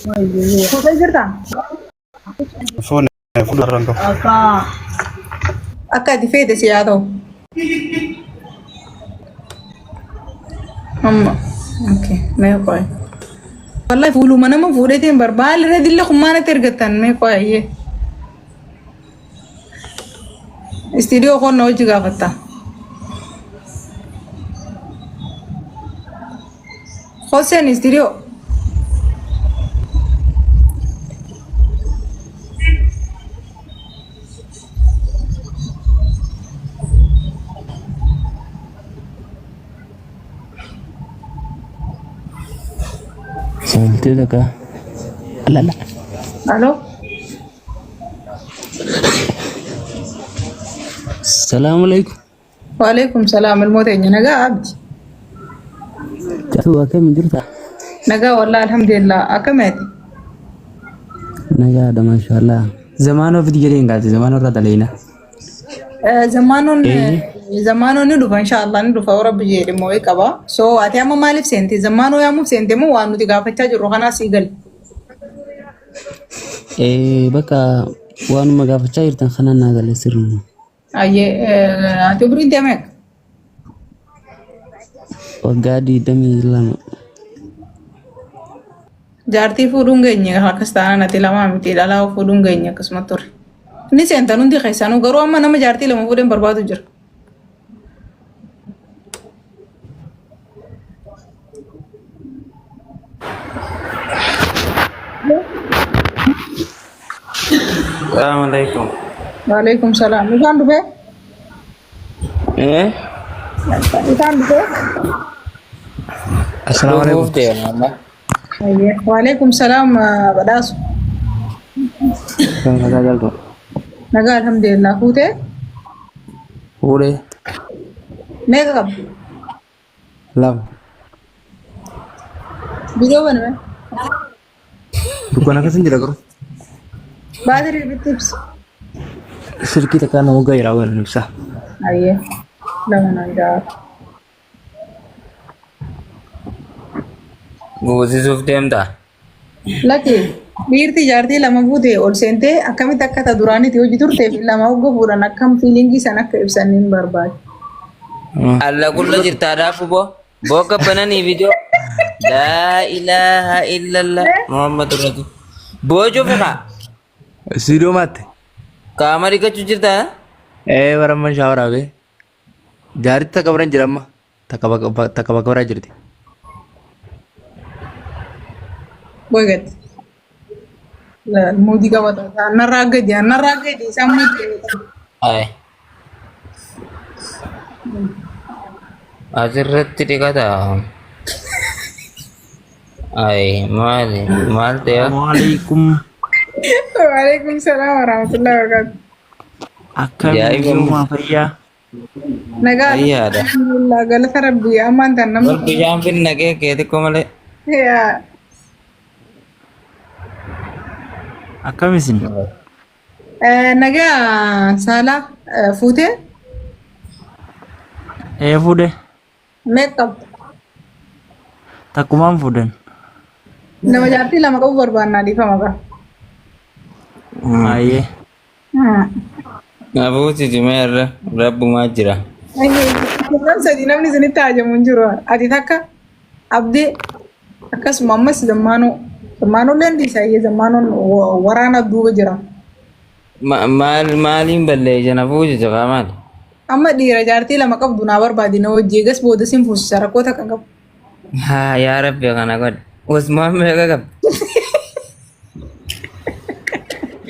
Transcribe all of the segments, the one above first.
Fuutee jirtaa? Fuune fuula irra hin qabu. Akka ati feete si haa ta'u. Amma okay mee qoy. Wallahi fuuluma nama fuudheetiin barbaada irra dille kummaanatti ergattan mee qoy ayyee. Istiidiyoo koon na hojii gaafatta. Hoseen istiidiyoo. Saltee takka. Lala. Aloo. Salaamu alaikum. Waalaikum salaam ilmoo teenya nagaa abdi. Caaltuu akkam jirta? Nagaa wallahi alhamdulillah akkamitti? Nagaadha maashaallah. Zamaanoo fidi jedhee hin galte zamaanoo irraa daleena. Zamaanoon zamaanoon ni dhufa inshaallah ni dhufa rabbi jedhe moo'ee qaba. So ati amma maaliif seente? Zamaanoo yaamuuf seente moo waan nuti gaafachaa jirru kanaa sii gali? Bakka waanuma gaafachaa jirtan kanaan naa gale sirnuma. Ayyee ati umriin tee meeqa? Waggaa 22. Jaartii fuudhuun geenye akkas taanaan ati lamaa miti dhalaa fuudhuun geenye akkasuma ture. Inni seentan hundi keessanuu garuu amma nama jaartii lama fuudheen barbaadu jira. Salaamu alaikum. Waalaikum salaam. Isaan dhufee? Eh? Isaan dhufee? Assalaamu Dhufuuf alaikum. deema amma. Waalaikum salaam badhaasu. Nagaa jaltu. Nagaa alhamdulillah fuutee Fuudhee meeqa qabdi? lama. Bidoo baname. Dukkana keessa hin jira garuu. Baatirii irratti ibsi. Silkii takkaa nama ga'eera waliin ibsa. Ayyee lama naan ja'a. Guusisuuf deemtaa? Lakki dhiirti jaartii lama fuute ol seentee akkamitti akka ta duraanitti hojii turtee fi lama hogga fuudhan akkam fiilingii san akka ibsan hin barbaadu. Alla qulla jirtaa dhaafu boo. Boo gabbananii viidiyoo. Laa ilaaha illallah Muhammadu Rasul. Boo cufi kaa. Istuudiyoo maatte. Qaama dhiqachuu jirtaa? Ee baramman shaaworaa bee. Jaarti takka bira hin jira amma. Takka bakka takka bakka biraa jirti. Boygat. Muudii qabata. Narraa gadi narraa gadi isaan muudii qabata. Ay. Asirratti dhiqata. Ay maali maal ta'e? Assalamualaikum. Waalaikum salaam warahmatullahi wabarakatuh. Akkam Ajaa'iba. jiruma fayyaa. Nagaa Fayyaadha. alhamdulillah galata rabbii ammaan tan Wal namni bishaan finna kee kee xiqqoo malee. yaa Akkam isin? Nagaa saalaa fuutee Ee fuudhe. meeqa qabda? Takkumaan fuudhan. Nama jaartii lama qabu barbaannaa dhiifama qaba. Baay'ee. Nafuusiti mee irra rabbumaa jira. Nam sadi namni isinitti hajamu hin jiru. Ati takka abdii akkasuma ammas zammaanoo zammaanoo illee dhiisa zammaanoon waraana duuba jira. Maal maaliin balleessa nafuusiti kaa maali? Amma dhiira jaartii lama qabdu naa barbaadi na hojii eegas booda sin fuusisa rakkoo takka qabu. Haa yaa rabbi kana godhe. Usmaan meeqa qabdi?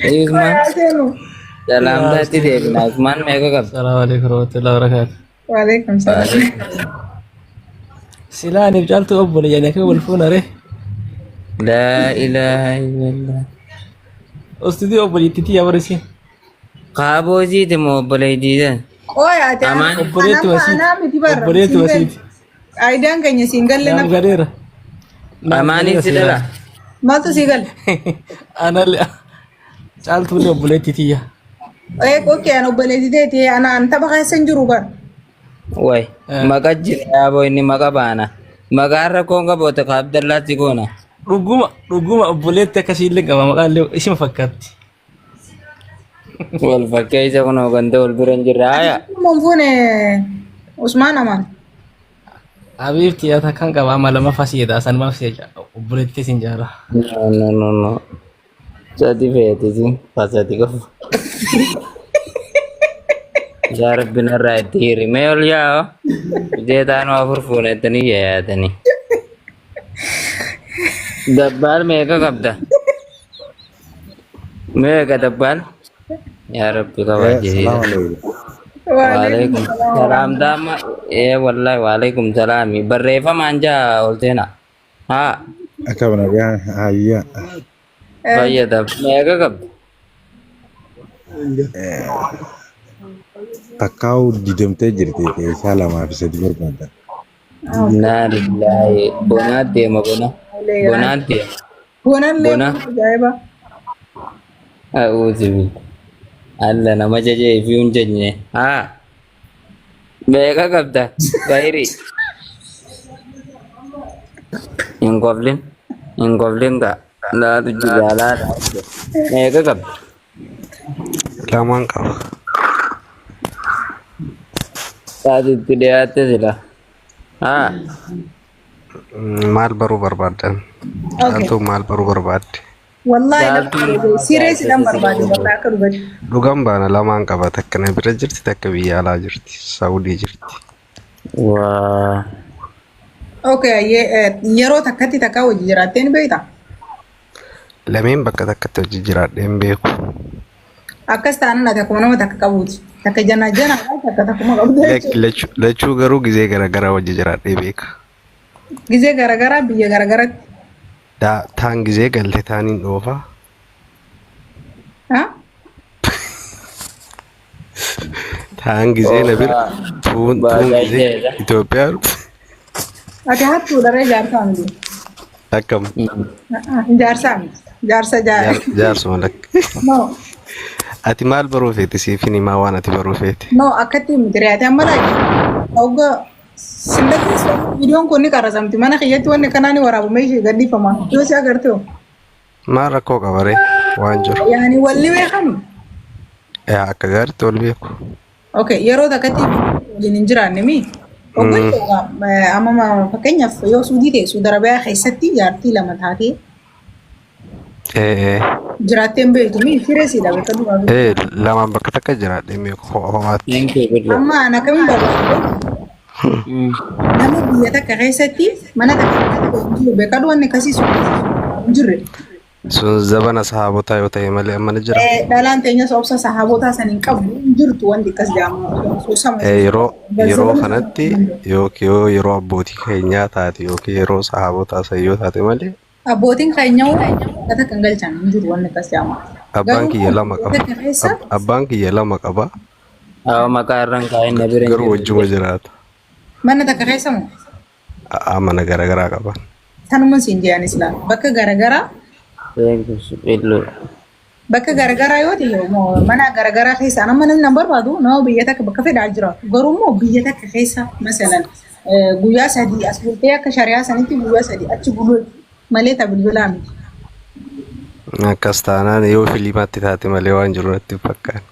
Usmaan Yaa seenu. salaamtaatti deebina. Usmaan meeqa qabdi? Assalamu alaikum warahmatullahi wabarakatuh. Waalaikum salaam. Silaa aniif caaltuu obboleeyyan akka wal fuuna ree. Laa ilaaha illallah. Ustutii obboleettii tiyya barisiin. Kaaboo isiiti moo obboleettii? Qooya ati Amaan. Obboleetti anamma wasiiti. anaa miti barra. Obboleetti wasiiti. Aayidaan keenya siin galle Naaf nama galeera. Naaf Amaanis galeera si silaa. dhala. maaltu sii gale? Anallee caaltuullee obboleettii tiyya. Ee qoqqee an obboleettii teeti ana an tapha keessa hin jiru bara. Way maqa jira yaaboo inni maqa baana. Maqaan rakkoon qaboota ka Abdallaatti goona. Dhuguma dhuguma obboleetti akkasii illee qaba maqaan illee isima fakkaatti. Wal fakkeessa kunoo ganda wal bira hin jirre haya. Mun fuune Usmaan Amaan. Habiibti yaa takkan qaba amma lamaffaa si jedha sanumaaf si jedha obboleetti sin jaala. No no no no. Sadi feetisi fasadi qofa. Yaa Rabbi narraa itti hiri. Mee ol yaa'o. Ijee taanoo afur fuunettanii yaayatanii. Dabbaal meeqa qabda? Meeqa dabbaal? Yaa Rabbi kabajisiisa. Salaam alaikum. Waalaikum salaam daama. Ee wallahi waalaikum salaami. Barreeffamaan jaa olteena. Haa Akkam nagaa hayya. fayyada. Meeqa qabda? Takkaa'u didamtee jirti keessaa lamaa fi sadi barbaadda. Innaa lillaahi. Bonaa deema bona. Bonaa deema. Bonallee Bona. ajaa'iba. A'uuzu billah. Alla nama jajee fi hin jajne. Haa. Meeqa qabda? Gayri. Hin koflin. Hin koflin kaa. Laatu jira laata. Meeqa qabda? Lamaan qaba. Taati itti dhiyaatte sila. Haa. Maal baruu barbaaddan? Okay. Caaltuu maal baruu barbaadde? Wallahi nama Caaltuun barbaade. Serious dhaan barbaade wallahi akka dhugatti. Dhugaan baana lamaan qaba. Takka na bira jirti, takka biyya alaa jirti. Saawudii jirti. Waa. Okay, yeroo takkatti takka hojii jiraattee ni beektaa? Lameen bakka takkatti hojii jiraadhee hin beeku. Akkas taanaan ati akkuma nama takka qabuuti. Takka janaa janaa takka takkuma qabdu jechuudha. Lachuu garuu gizee garaagaraa hojii jiraadhee beeka. Gizee garaagaraa biyya garaagaratti. Taan gizee galte taaniin dhoofa. Ha? Taan gizee na bira tuun tuun gizee Itoophiyaa dhufu. Ati hattuudha ree jaarsaa miti. Akkam Jaarsaa miti. Jaarsa jaarsuma lakka. No, Ati maal baruu feete siif hin himaa waan ati baruu feete. no akkatti miti ree ati amma laali. Hogga sindatti viidiyoon kun ni qarrasamti mana kiyyatti wanni kanaa ni waraabamee ishee gadhiifama. Yoo si agarte hoo. Maal rakkoo qaba ree waan jiru. Yaani walli beekani. Yaa akka gaariitti wal beeku. Okay, yeroo takkatti waliin hin jiraanne mi? Hoggantoota amma fakkeenyaaf yoo Suudii ta'e Suudi Arabiyaa keessatti jaartii lama taatee Ee jiraattee hin beektu mi? Firee siidha bakka duraa. ee lamaan bakka takka jiraadhee meeku ho'aatti. Thank you, good luck. Amma ana akkamiin barbaadu? Nama biyya takka keessatti mana takka keessatti hin jiru beekadhu wanni akkasii sun hin jirre. Sun zabana sahaabotaa yoo ta'e malee amma ni jira. Dhalaan teenyas obsa sahaabotaa san hin qabdu hin jirtu wanti akkas jedhamu. Soosama. Yeroo yeroo kanatti yookiin yoo yeroo abbootii keenyaa taate yookiin yeroo sahaabotaa san yoo taate malee Abbootiin keenya hoo takka hin galchan hin jiru wanni akkas jedhamu. abbaan kiyya lama qaba. Takka keessa Abbaan kiyya lama qaba Awa maqaa irra hin kaa'in na bira hin garuu jiru. wajjuma jiraata. mana takka keessa moo A'aa mana garaagaraa qaba. sanuma siin jedhan islaam bakka garagaraa Thank you, Billu. bakka garagaraa yoo ta'e moo mana garagaraa keessa nama namni nan barbaadu nama biyya takka bakka fedhaa jiraatu garuu immoo biyya takka keessa masalan guyyaa sadii as bultee akka shari'aa sanitti guyyaa sadii achi buluu malee ta bilbilaa miti. Akkas taanaan yoo filimaatti taate malee waan jiru natti hin fakkaanne.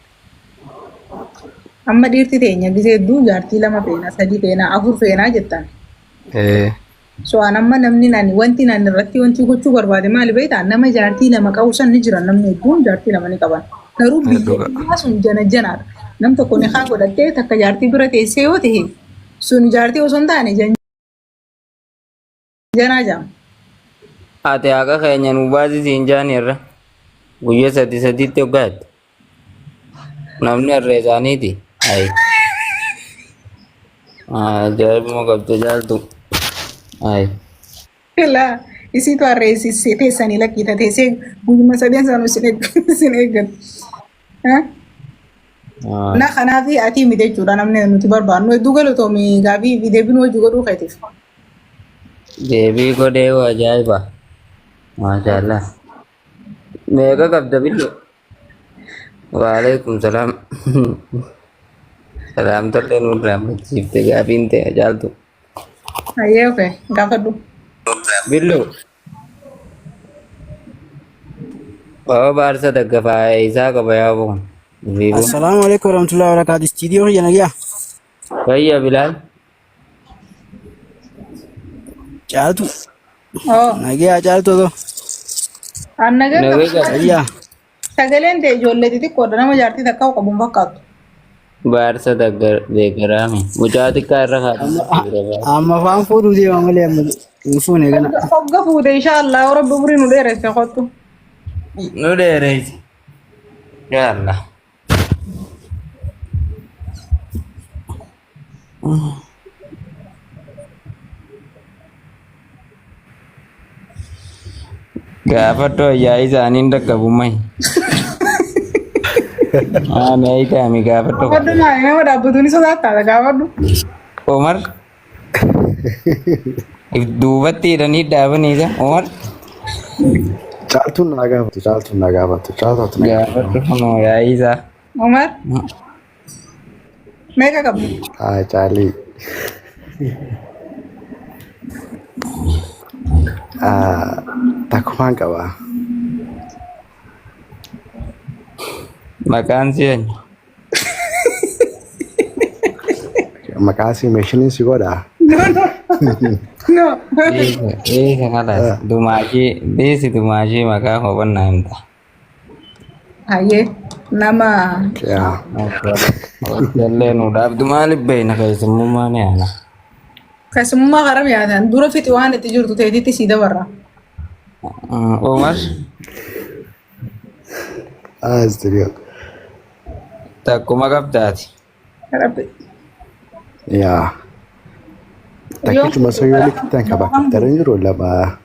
Amma dhiirti teenya gisee hedduu jaartii lama feenaa sadii feenaa afur feenaa jettan. Ee So an amma namni nani wanti nani irratti wanti gochuu barbaade maali beektaa nama jaartii lama qabu san ni jira namni hedduun jaartii lama ni qaban. Garuu biyya dhuga. biyyaa sun jana janaadha. Nam tokko ni haa godhattee takka jaartii bira teessee yoo ta'e sun jaartii osoo hin taane janaa jedhama. Ati haqa keenya nu baasisi hin jaani irra. Guyyaa sadi sadiitti hoggaatti. Namni harree isaaniiti. Ayi. Ajaa'ibuma qabda jaaltu. Ayi. Laa isiitu harree isii teessanii lakkiita teessee guyyuma sadeen sanuu isin eeggatu. Na kanaaf ati miti jechuudha namni nuti barbaannu hedduu galatoomi gaaffii fi deebiin hojii godhuu keetiif. Deebii godhee hoo ajaa'iba. Maashaallah. Meeqa qabda billo? Waalaikum salaam. Salaamtallee nurraa machiifte gaafiin ta'e caaltu. Ayyee okay gaafadhu. Billo. Oo baarsa daggafaa isaa qaba yaa boon. Vivo. Assalaamu alaikum warahmatullahi wabarakatuh. Istiidiyoo kiyya nagyaa. Fayya Bilaal. Caaltu. Oo. Nagyaa caaltu otoo. An nagaa Nagaa qaba. qaba. Fayyaa. Sagaleen ta'e ijoollee xixiqqoodha nama jaartii takka qabu hin fakkaattu. Baarsa deeggaraame. Mucaa xiqqaa irra kaa'atu. Amma afaan fuudhuu deema malee amma hin fuune gana. Hogga fuute inshaallah yoo rabbi umurii nu dheeresse kottu. Nu dheereysi. Yaa Allah. Gaafadhu ayyaa isaaniin dhaqqabummaa. Ani ayitaami gaafadhu. Gaafadhu maali nama dhaabbatu ni sodaattaa gaafadhu. Omar. If duubatti hidhanii dhaabanii isa Omar. Caaltuun naa gaafatu, caaltuun naa gaafatu, caaltuun naa gaafatu. Gaafadhu kunoo yaa'ii isaa. Omar meeqa qabdi? Haa caalii. Takkumaan qaba. Maqaan si eenyu? Maqaa si meeshiniin si godha. No no no. Dhiisa kalaas. Dumaashii dhiisi dumaashii maqaa hubannaa himta. Hayyee nama Yaa. Jallee nu dhaabdu maaliif beekna keessummaa ni aana. keessummaa karam yaatan dura fixi waan itti jirtu teetitti sii dabarra. Omar Ah, istuudiyoo. takkuma qabdaati. Rabbi. Yaa. Takkichuma osoo yoo likkitan qaba. Kaptaran jiru lama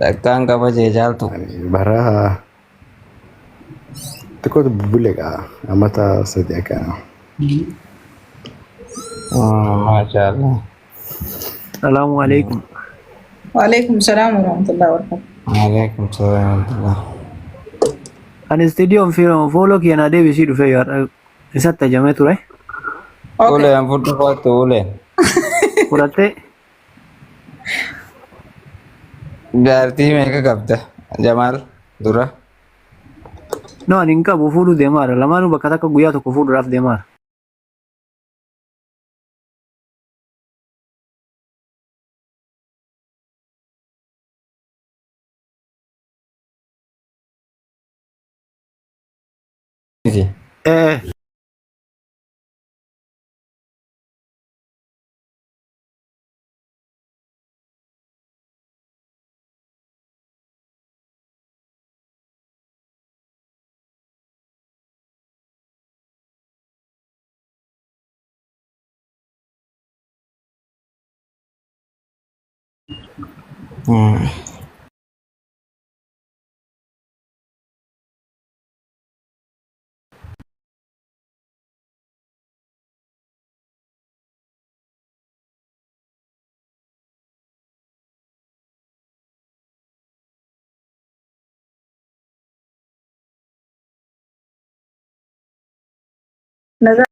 Takkaan qaba jee caaltu. bara xiqqootu bubbule qaba. Amata sadi akkana. Maashaallah. Salaamu alaikum. Waalaikum salaam warahmatullahi wabarakatuh. Alaikum salaam wa rahmatullah. Ani istiidiyoon fooloo kiyya naa deebisii dhufee yoo har'a isatti ajamee ture. Okay. Uleen fudhu kootu uleen. Fudhattee Jaartii meeqa qabda? Jamaal dura. no ani hin qabu fuudhuu deemaara. Lamaanuu bakka takka guyyaa tokko fuudhuudhaaf deemaara. Ee Nagaa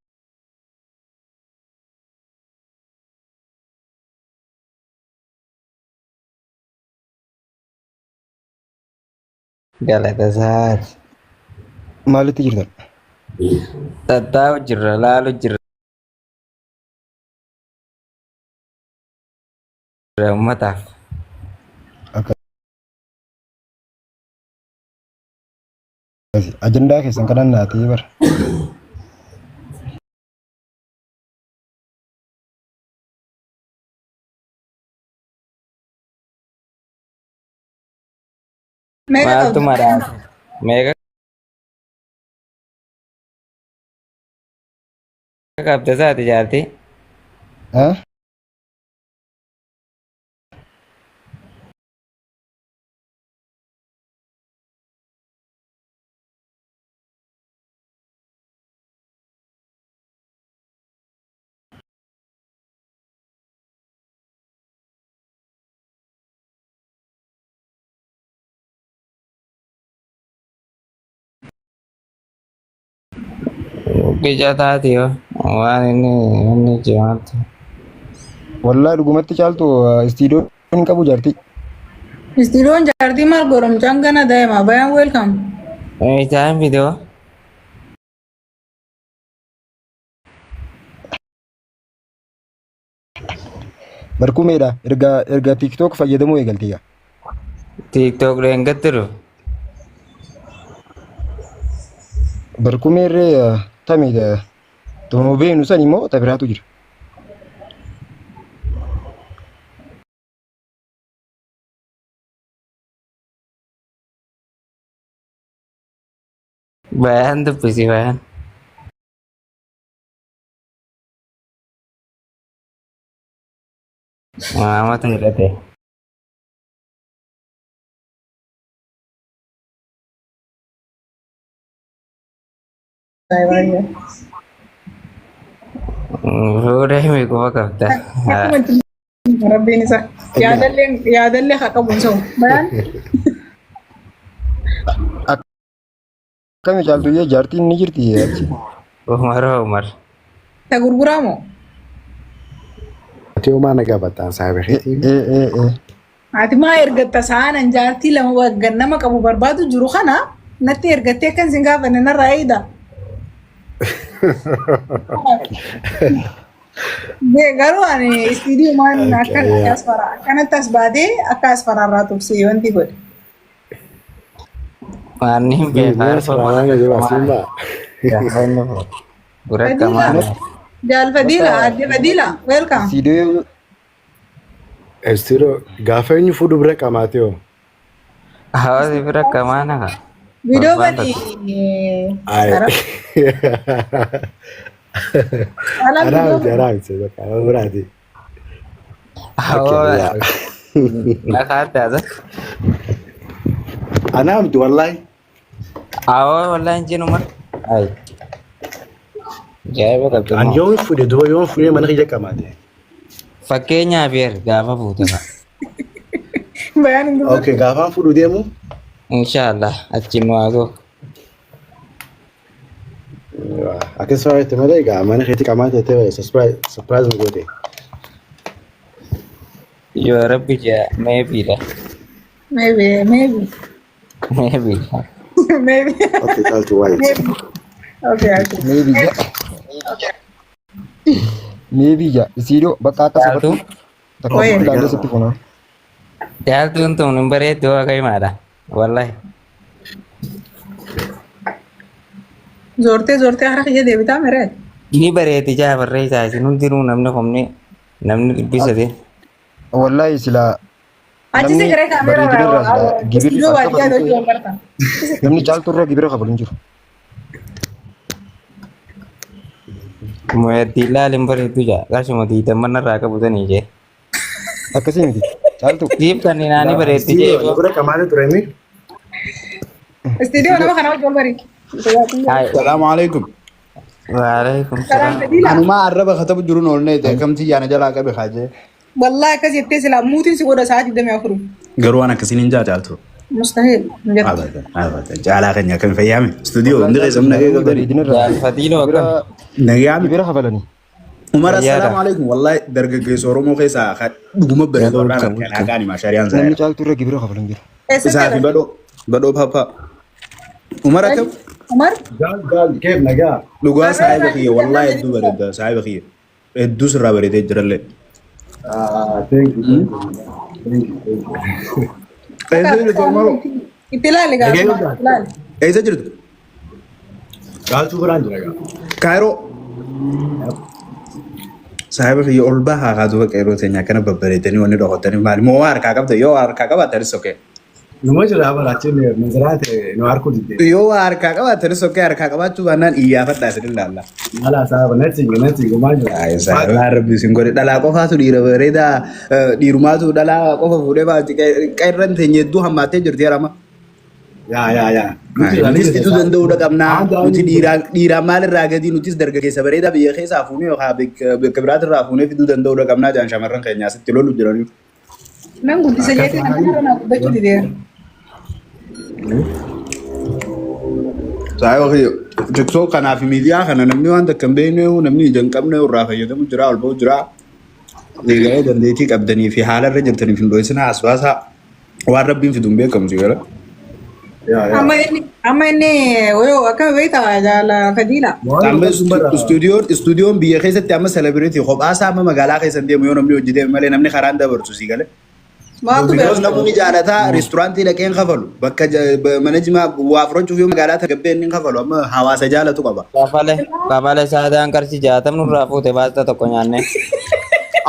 Galata isaati. Maalitti jirtan? Tattaa'u jirra laalu jirra uummataaf. Akkasi. Ajandaa keessan kanan naa ta'ee bara. Meeqa Maaltu qabda? maraase? Meeqa qabda isaati jaartii? Ha? Ija taati yoo waan inni inni jimaatti. Wallaahi dhugumatti caaltu istiidiyoo hin qabu jaartii. Istiidoon jaartii maal godha mucaan gana daa'ima bayaan welcome. Isaan fidoo. Barkumeedha. Erga TikTok fayyadamuu eegalte yaa. TikTok dheengatte dhufe. Barkumee irree tami tuma beeknu san immoo ta biraatu jira. Bayaan dubbisi bayaan. Maamatu hidhate. Fuudha himi quba qabda. Akkuma itti rabbiin isa yaadallee yaadallee haa qabu hin Bayaan Akkami caaltuyyee jaartiin ni jirti achi. Umar Umar. Ta gurguraa moo? Ati homaa na gaafattaan saahiba keetii. Ee ee ee. Ati maa ergatta sa'aanan jaartii lama waggan nama qabu barbaadu jiru kana natti ergattee akkan sin gaafanne narraa eeyda. Garuu ani istiidiyoo maan akka asfara akkanatti as baatee akka asfaraarraa tubsee wanti godhe. Maanni hin beekaa. Gura Fadiila. Jaal Fadiila, Aadde Fadiila, welcome. Istiidiyoo Istiidiyoo gaafa eenyu fuudhu bira qamaatee hoo? Hawaasi bira kamaana. Viidiyoo bani. Ayi. Alaan Anaa viidiyoo miti bani. anaa miti bakka nama biraati. Hawa Yaa. lakaatti haasa. Anaa miti wallaahi. Hawa wallahi hin jennu mar. Ayi. Ajaa'iba qabdi Ani moo. yoon fuudhe duba yoon fuudhe mana kiyya qamaate. Fakkeenyaaf yer gaafa fuute fa'a. Bayaan hin dubbatu. Okay gaafaan fuudhu deemu. Inshaallah achiin nu haa ga'u. Akkas faayette malee egaa mana keetti qamaate ta'e surprise nu goote. Yoo rabbi jaa maybe dha. Maybe, maybe. Maybe. Maybe. Okay caaltu waayit. Maybe. Okay, okay. Maybe ja. Maybe ja. Istiidiyoo bakka akka Caaltuu. safartuu takka ofitti ilaallee sitti funaa. Caaltuun tun hin bareeddu waaqa himaadha. Wallahi. Zoortee zoortee harka kiyya deebitaa miree? Ni bareeddi jaa barreessaa isin hundinuu namni humni namni dubbisate. Wallahi silaa Achi si namni garee kaameeraa bareedina irraa silaa gibirri istiidiyoo akka baadiyyaa kafalu hojii wal bartan. namni caaltuu irraa gibira kafalu hin jiru. Moyattiin laal hin bareeddu jaa. Qarshuma diidamman irraa qabu sanii jee. Akkasii miti. Caaltuu. Siif kan naani bareeddi jee. Istiidiyoo bira qamaate ture mi? Istiidiyoo nama kana hojii wal bari. Salaamu alaikum. Waalaikum Salaam salaam. Fadiila. Anumaa arraba katabu jiruun oolnee ta'e kamti yaana jalaa qabe kaajee. Wallahi akkas jettee silaa muutiin si godha sa'aatii 24. Garuu waan akkasiin hin jaaltu. Mustahil. Hin jettu. Abadan abadan caalaa keenya akkami fayyaame. Istuudiyoo Wallahi hundi keessan caaltuu nagee namni qabdanii. bareedina irraa Jaal Fadiiloo gibira akkam. Nagayaame. gibira kafalanii. Umar Fayyaadha. assalaamu alaikum. Wallahi dargaggeessa Oromoo keessaa kan dhuguma bareedu har'aan Welcome, argee welcome. haqaan himaa shari'aan Namni zaayira. caaltuu irra gibira kafalu hin jiru. Eessatti Isaa fi argate? badhoo badhoo paappaa. Umar akkam Umar? Gaal gaal keef nagaa. dhugaa Kaameeraa saahiba irraa kiyya wallahi deebitaa hedduu bareeda saahiba kiyya. Hedduu sirraa bareedee jirallee. Ah, thank you, thank you, thank you, thank you. Eessa jirtu Umaroo? Itti ilaali Nagee gaafuma qabdaa? itti ilaali. Eessa jirtu? Caaltuu biraan jira gaa. Kaayiroo. Saahiba kiyya ol bahaa haa duuba qeerroo teenya akkana babbareedanii wanni dhokatanii maali? Moo waa harkaa qabda? Yoo waa harkaa qabaatanis okee. Numa jira bara achiin manzaraa ta'e nu harkuu didde. Yoo waa harkaa qabaatanis okee harkaa qabaachuu baannaan iyyaafadhaa isin ilaalla. Mala saaba natti natti gumaa jira. Ay, saahiba rabbi isin godhe dhalaa qofaatu dhiira bareedaa dhiirumaatu dhalaa qofa fuudhee baati qeerran teenya hedduu hammaattee jirti yerama. Yaa yaa yaa. Nutis fiduu danda'uudha qabnaa. Nuti dhiiraan maalirraa gadi nutis dargaggeessa bareedaa biyya keessaa fuunee yookaan bakka biraatirraa fuunee fiduu danda'uudha qabnaa jedhan shamarran keenya asitti lolu jiranii. Nan guddisa jeetii nama irra naa guddachuu dideera. Saayoo kiyya TikTok kanaa fi miidiyaa kana namni waan takka hin beekne namni ija hin qabne irraa fayyadamu jira ol ba'u jira. Eegalee dandeettii qabdanii fi haala irra jirtaniif hin dho'isinaa as baasaa waan rabbiin fidu hin beekamu si gara. Yaa yaa. Amma inni yoo akkami beektaa jaala kajiila. Amma istuudiyoon biyya keessatti amma celebrity kophaasaa amma magaalaa keessa hin deemu yoo namni hojii deeme malee namni karaan dabarsu sii galee. Maaltu Because beeku? namni jaalataa reesturaantii dhaqee hin kafalu. Bakka mana jimaa waa fudhachuuf yoo magaalaa tagabbee inni hin kafalu amma hawaasa jaalatu qaba. Kafale kafale saadaan qarshii 60 nurraa fuute baasta tokko nyaanne.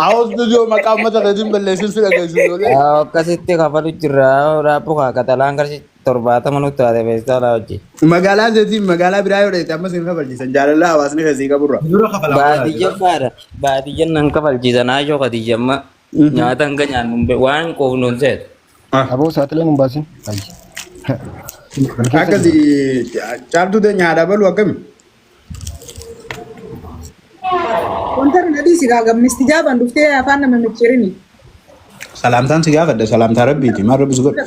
Awwa istuudiyoo maqaa uummata keetiin balleessin si dhageessu ijoollee. Akkasitti kafalu jirra raappuu kaa katalaan qarshii 70 nutti taate feestaalaa hojii. Magaalaa seetiin magaalaa biraa yoo dhaqxe ammas hin kafalchiisan jaalala hawaasni keessii qaburra. Dura kafalaa Baadiyyaa faadha. Baadiyyaa nan kafalchiisan haashoo Khadijamma nyaata hanga nyaannu hin waan quufnu hin seetu. Aboo saaxileen hin baasin. Ayyi. Mana keessa Akkasi jira. caaltuu teenya haadha balu akkami? Wanta irra dhiisi gaa gammisti jaaban dhuftee afaan nama micciirini. Salaamtaan si gaafadha salaamtaa rabbiiti maal rabbi si godhe.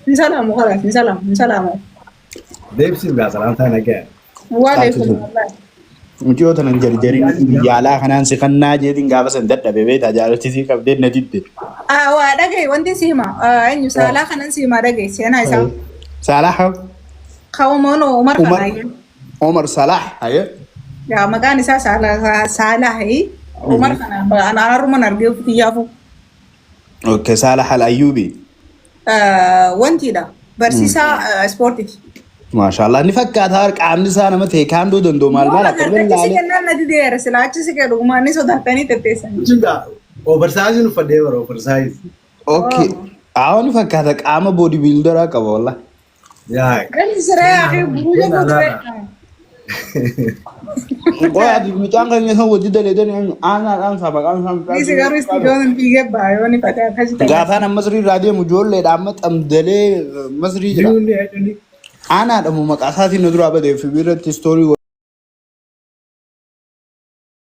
Hin salaamu kalaas hin salaamu hin salaamu. Deebisiin gaa salaamtaa nagaa. Waa Caaltuu leekum tun. wallahi. Mucayyoo tanan jarjariin biyya alaa kanaan si kannaa jeetiin gaafa san dadhabe beektaa jaalalchisii qabdee na didde. Ah waa dhagaye wanti si hima eenyu saalaa kanan si hima dhagaye seenaa isaa. Salah Kawomoon Umar Umar kanaa Omar Salah haye. yaa maqaan isaa saalaa saalaahi Umar kana anaarruman argee ofitti yaafu. Okay Salah Al Ayyubi. Wantiidha barsiisaa ispoortiiti. Maashaallah ni fakkaata qaamni isaa nama ta'e kaandoo danda'u maal maal akka Achi si laalee. kennaan na dideera sila achi si kennu dhugumaan ni sodaatanii tetteessanii. Jechuun oversize uffadhee bara oversize. Okay. Awwa ni fakkaata qaama boodi biildaraa qaba wallah. Yaa. Galli siree akhi buruuja guutuu. Qoy ati mucaan keenya san wajji daleedan aanaadhaan isaa maqaan isaa mucaa Ni si garuu istiidoon fiigee baay'oo ni fatee akkasi ta'e. Gaafaan amma Masrii irraa deemu ijoolleedha amma xamdalee Masrii jira. Jiruun ni Aanaadha moo maqaa isaatiin nu duraa badeef irratti istoorii